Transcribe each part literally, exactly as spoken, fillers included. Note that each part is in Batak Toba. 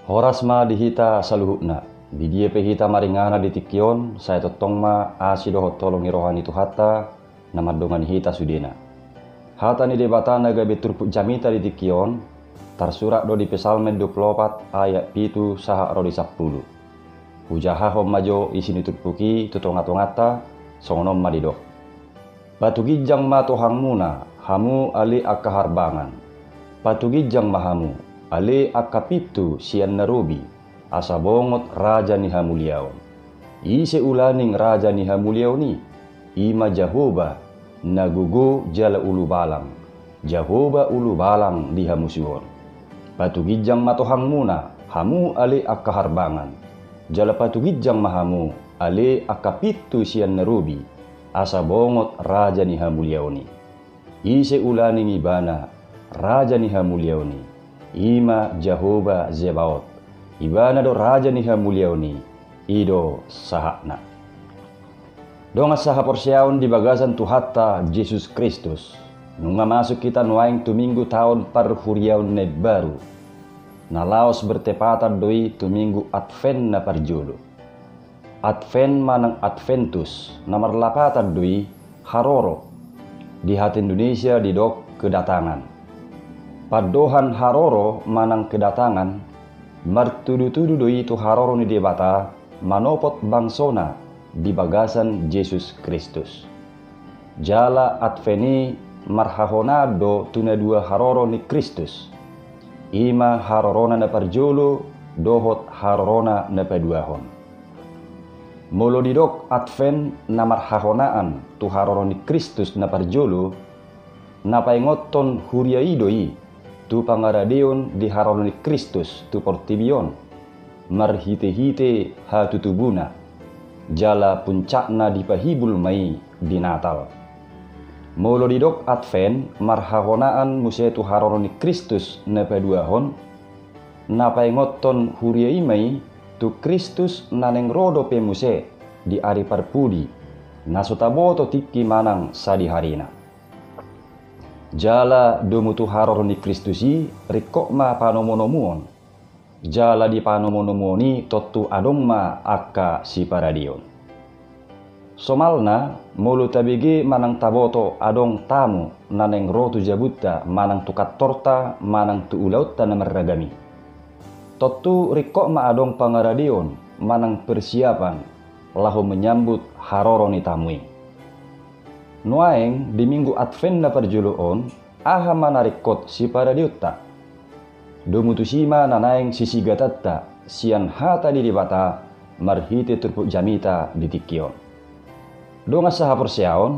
Horas ma di hita saluhutna. Di dia pe hita maringanan di tingki on, sai tongtong ma asi dohot holong ni roha ni Tuhanta na mandongani hita sudena. Hata ni Debata na gabe turpuk jamita di tingki on tarsurat do di Psalmen dua pulu opat ayat pitu sahat ro di sampulu. Hujahahon ma jo isi ni turpuk i tu tongatonganta, songon on ma didok. Patuginjang ma tohangmuna, hamu ale angka harbangan. Patuginjang ma hamu, ale angka pintu sian na robi, asa bongot raja ni hamuliaon. Ise ulaning raja ni hamuliaon i? I ma Jahowa, na gogo jala ulubalang, Jahowa ulubalang di hamusuon. Patuginjang ma tohangmuna, hamu ale angka harbangan. Jala patuginjang ma hamu, ale angka pintu sian na robi, asa bongot raja ni hamuliaon i. Ise ulaning ibana, raja ni hamuliaon i? I ma Jahowa Zebaot. Ibana do raja ni hamuliaon i, i do sahatna. Dongan sahaporseaon di bagasan Tuhanta Jesus Kristus. Nunga masuk hita nuaeng tu minggu taon parhuriaon na imbaru. Na laos bertepatan do i tu minggu Advent na parjolo. Advent manang Adventus, na marlapatan do i haroro. Di hata Indonesia didok kedatangan. Pandohan haroro manang kedatangan, martudutudu do i tu haroro ni Debata manopot bangsona di bagasan Jesus Kristus. Jala Advent i marhahonaan do tu na dua haroro ni Kristus. I ma harorona na parjolo dohot harorona na paduahon. Molo didok Advent na marhahonaan tu haroro ni Kristus na parjolo, na paingothon huria i do i tu pangaradeon di haroro ni Kristus tu portibi on, marhitehite hatutubuna, jala puncakna dipahibul ma i di Natal. Molo didok Advent marhahonaan muse tu haroro ni Kristus na paduahon, na paingothon huria i ma i tu Kristus na naeng ro dope muse di ari parpudi, na so taboto tingki manang sadiharina. Jala domu tu haroro ni Kristus i ringkot ma panomunomuon. Jala di panomunomuon i tontu adong ma angka siparadeon. Somalna, molo tabege manang taboto adong tamu na naeng ro tu jabunta manang tu kantorta manang tu ulaonta na marragam i, tontu ringkot ma adong pangaradeon manang persiapan laho menyambut haroro ni tamu i. Nuaeng di minggu Advent na parjolo on, aha ma na ringkot siparadeonta? Domu tusi ma na naeng sisigatanta sian hata ni Debata marhite turpuk jamita di tingki on. Dongan sahaporseaon,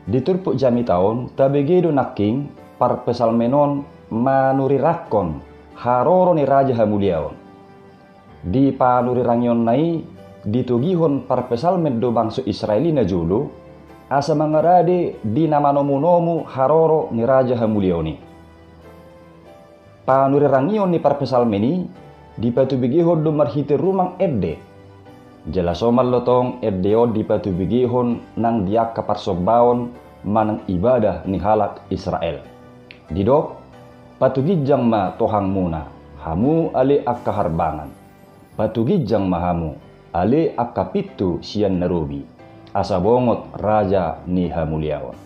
di turpuk jamita on tabege do nangkin parpsalmen on manurirangkon haroro ni raja hamuliaon. Di panurirangionna i ditogihon parpsalmen do bangso Israel i na jolo, asa mangarade di na manomunomu haroro ni raja hamuliaon i. Panurirangion ni parpsalmen i dipatubegehon do marhite rumang ende. Jala somal do tong ende on dipatubegehon nang di angka parsombaon manang ibadah ni halak Israel. Didok, patuginjang ma tohangmuna, hamu ale angka harbangan. Patuginjang ma hamu, ale angka pintu sian na robi, asa bongot raja ni hamuliaon.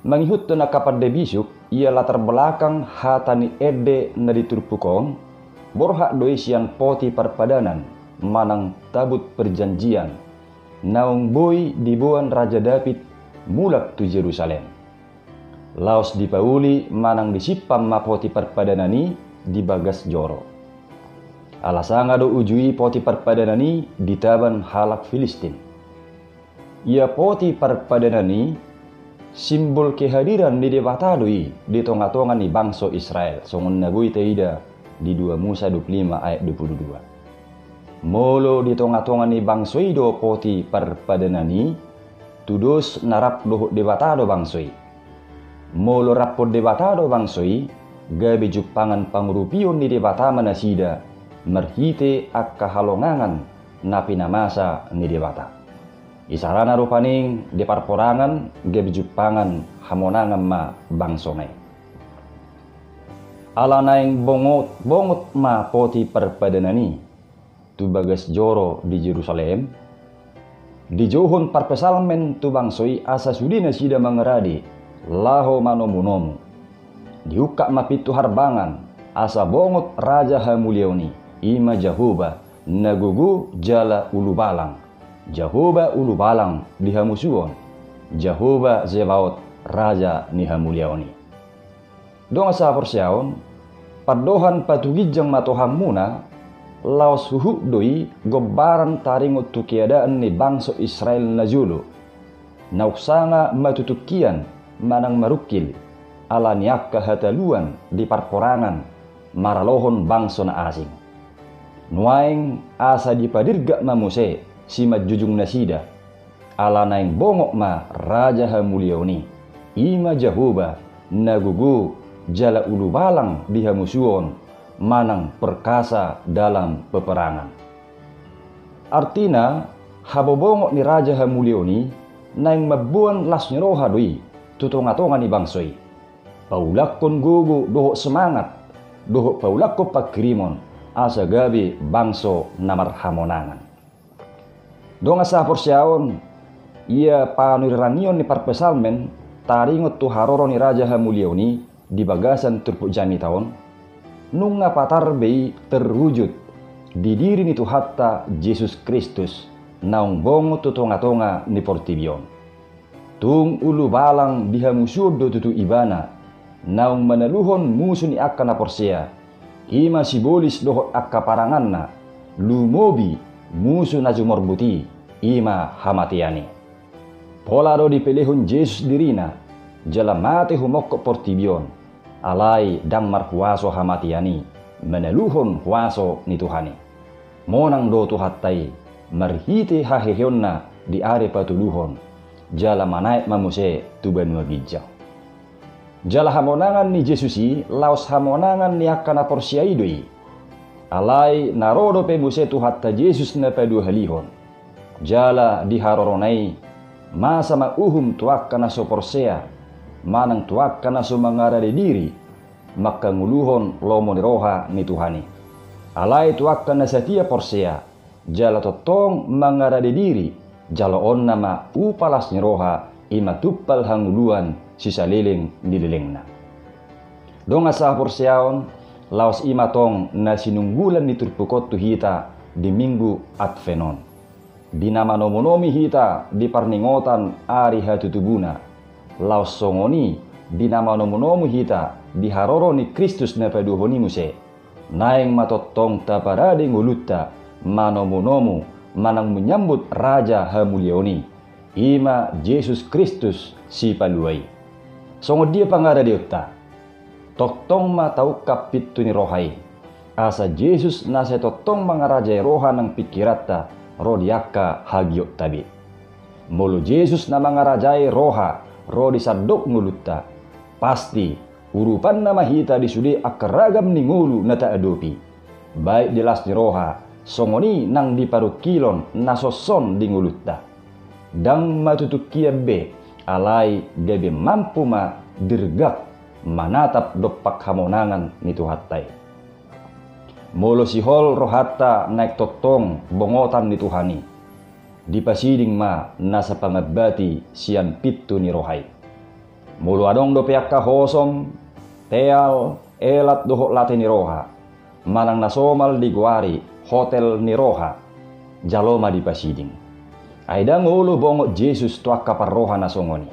Mangihuthon angka pande bisuk, ia latar belakang hata ni ende na di turpuk on, borhat do i sian poti parpadanan manang tabut perjanjian, naung boi diboan Raja Daud mulak tu Jerusalem. Laos dipauli manang disimpan ma poti parpadanan i di bagas joro. Ala sanga do uju i poti parpadanan i ditaban halak Filistin. Ia poti parpadanan i simbol kehadiran ni Debata do i di tongatonga ni bangso Israel, songon na boi taida di dua Musa dua pulu lima ayat dua pulu dua. Molo di tongatonga ni bangso i do poti parpadanan i, tudos na rap dohot Debata do bangso i. Molo raphon Debata do bangso i, gabe jumpangan pangurupion ni Debata ma nasida marhite angka halongangan na pinamasa ni Debata. Isarana rupani di parporangan gabe jumpangan hamonangan ma bangsona i. Ala naeng bongot-bongot ma poti parpadanan i tu bagas joro di Jerusalem, dijouhon parpsalmen tu bangso i asa sude nasida mangarade laho manomunomu. Diungkap ma pintu harbangan asa bongot Raja Hamuliaon i, i ma Jahowa na gogo jala ulubalang, Jahowa ulubalang di hamusuon, Jahowa Zebaot Raja ni Hamuliaon i. Dongan sahaporseaon, pandohan patuginjang ma tu hamuna, laos huhut do i gombaran taringot tu keadaan ni bangso Israel na jolo, naung sanga matutungkian manang marungkil ala ni angka hataluan di parporangan maralohon bangso na asing. Nuaeng asa dipadirgak ma muse simanjujung nasida, ala naeng bongot ma Raja Hamuliaon i, i ma Jahowa na gogo jala ulubalang di hamusuon manang perkasa dalam peperangan. Artina, habobongot ni Raja Hamuliaon i naeng mamboan las ni roha do i tu tongatonga ni bangso i, paulakkon gogo dohot semangat, dohot paulakkon pangkirimon asa gabe bangso na marhamonangan. Dongan sahaporseaon, ia panurirangihon ni parpsalmen taringot tu haroro ni Raja Hamuliaon i di bagasan turpuk jamita on, nunga patar be i terwujud di diri ni Tuhanta Jesus Kristus naung bongot tu tongatonga ni portibi on. Tung ulubalang di hamusuon do tutu Ibana, naung manaluhon musu ni angka na porsea, i ma sibolis dohot angka paranganna, lumobi musu na jumorbut i, i ma hamatean i. Pola do dipelehon Jesus dirina jala mate humongkop portibi on, alai ndang marhuaso hamatean i manaluhon huaso ni Tuhan i. Monang do Tuhanta i marhite haheheonna di ari patoluhon, jala manaek ma muse tu banua ginjang. Jala hamonangan ni Jesus i laos hamonangan ni angka na porsea i do i. Alai na ro dope muse Tuhanta Jesus na paduahalihon. Jala di harorona i, masa ma uhum tu angka na so porsea manang tu angka na so mangarade diri mangkangoluhon lomo ni roha ni Tuhan i. Alai tu angka na satia porsea jala tongtong mangarade diri, jaloonna ma upa las ni roha, i ma tumpal hangoluan sisaleleng ni lelengna. Dongan sahaporseaon, laos i ma tong na sinunggulan ni turpuk on tu hita di Minggu Advent on. Di na manomunomu hita di parningotan ari hatutubuna, laos songon i di na manomunomu hita di haroro ni Kristus na paduahon i muse, naeng ma tongtong taparade ngolunta manomunomu manang menyambut Raja Hamuliaon i, i ma Jesus Kristus Sipalua i. Songon dia pangaradeonta? Tongtong ma taungkap pintu ni roha i, asa Jesus na sai tongtong mangarajai roha nang pingkiranta ro di angka hagiotta be. Molo Jesus na mangarajai roha ro di sandok ngolunta, pasti urupanna ma hita di sude angka ragam ni ngolu na taadopi, baik di las ni roha songon i nang di parungkilon na sonson di ngolunta. Ndang matutungkian be, alai gabe mampu ma dirgak manatap dompak hamonangan ni Tuhanta i. Molo sihol rohanta naeng tongtong bongotan ni Tuhan i, dipasiding ma na sapangambati sian pintu ni roha i. Molo adong dope angka hosom, teal, elat dohot late ni roha, manang na somal digoari hotel ni roha, jalo ma dipasiding. Ai ndang olo bongot Jesus tu angka parroha na songon i.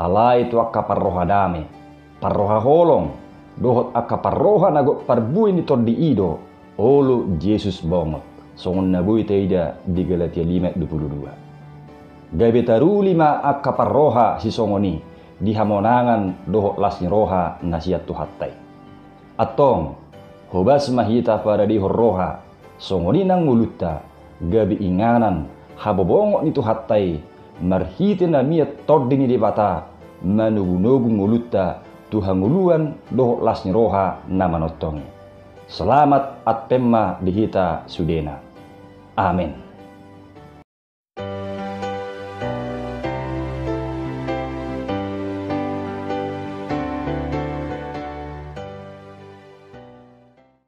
Alai tu angka parroha dame, parroha holong, dohot angka parroha na gok parbue ni tondi i do olo Jesus bongot, songon na boi taida di Galatia lima ayat dua puluh dua. Gabe taruli ma angka parroha sisongon i di hamonangan dohot las ni roha na sian Tuhanta i. Antong, hobas ma hita paradehon roha, songon i nang ngolunta, gabe inganan habobongot ni Tuhanta i, marhite na mian Tondi ni Debata manogunogu ngolunta tu hangoluan dohot las ni roha na manongtong i. Selamat Advent ma di hita sudena. Amen.